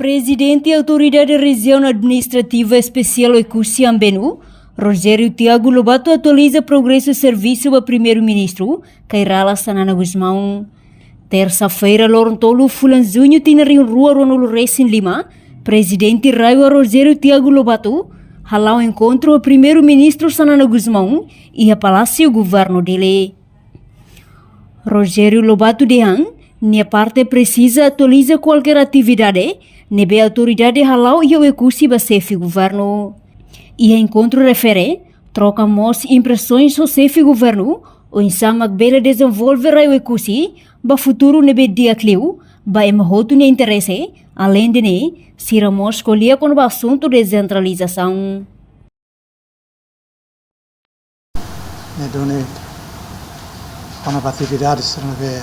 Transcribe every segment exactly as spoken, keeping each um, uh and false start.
Prezidente Autoridade Rejiaun Administrativa Espesiál Oekusi Ambenu, Rogério Tiago Lobato, atualiza progresu servisu ba Primeiru-Ministru Kay-Rala Xanana Gusmão. Tersa-feira, loron tolu fulan Juñu tinan rihun rua ruanulu resin lima, Prezidente RAEOA Rogério Tiago Lobato hala'o enkontru ho Primeiru-Ministru Xanana Gusmão iha Palásiu Governu Dili. Rogério Lobato dehan, nia parte presiza atualiza kualkér atividade ne'ebé autoridade hala'o iha Oekusi ba xefe governu. Iha enkontru refere, troka mós impresoens ho xefe governu, oinsá mak bele dezenvolve rai Oekusi ba futuru ne'ebé di'ak liu ba ema hotu nia interese, aleinde ne'e, sira mós ko'alia kona-ba asuntu desentralizasaun. Ne'e duni kona-ba atividade sira ne'ebé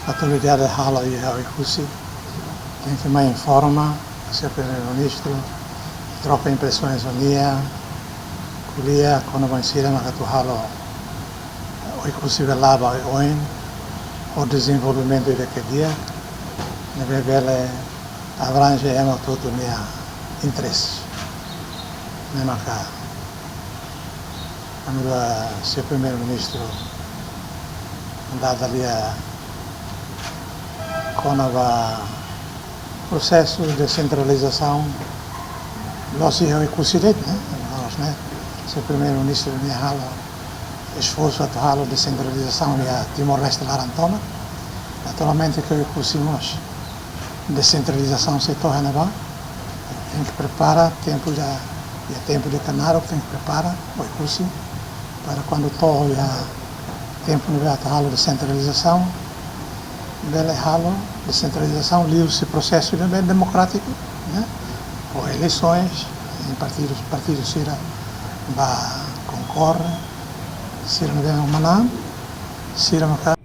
autoridade halo iha Oekusi, tenke mai informa, señór Primeiru-Ministru, troka impresoens ho nia, ko'alia kona-ba oinsá mak atu halo Oekusi bele la'o ba oin, ho dezenvolvimentu ida ke di'ak, ne'ebé bele abranje ema hotu nia interese. Ne'e maka ami ba señór Primeiru-Ministru dada lia kona-ba prosesu desentralizasaun la'ós iha Oekusi de'it, ne'e? La'ós, ne'e? Señór Primeiru-Ministru nia halo esforsu atu halo desentralizasaun iha Timor-Leste laran tomak. Naturalmente ke Oekusi mós desentralizasaun sei to'o iha ne'ebá. Tenke prepara tempu ida, iha tempu ida ke naruk tenke prepara Oekusi para kuandu to'o iha tempu ne'ebé atu halo desentralizasaun, bele halo desentralizasaun liuhusi prosesu ne'ebé demokrátiku, ne'e? Ho eleisoens, partidu, partidu sira bá konkorre, sira ne'ebé manán, sira maka.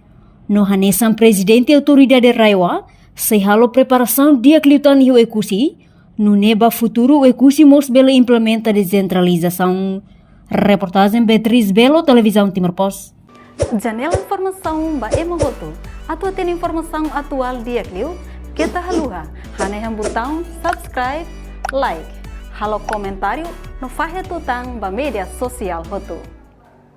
No hanesan Prezidente Autoridade RAEOA sei halo preparasaun di'ak liután iha Oekusi, nune'e ba futuru Oekusi mós bele implementa desentralizasaun. Reportajen Beatriz Belo, Televizaun Timor Post. Janela informasaun ba ema hotu. Atu hatene informasaun atuál di'ak liu, keta haluha hanehan butaun subscribe, like, halo komentáriu no fahe tutan ba média sosiál hotu.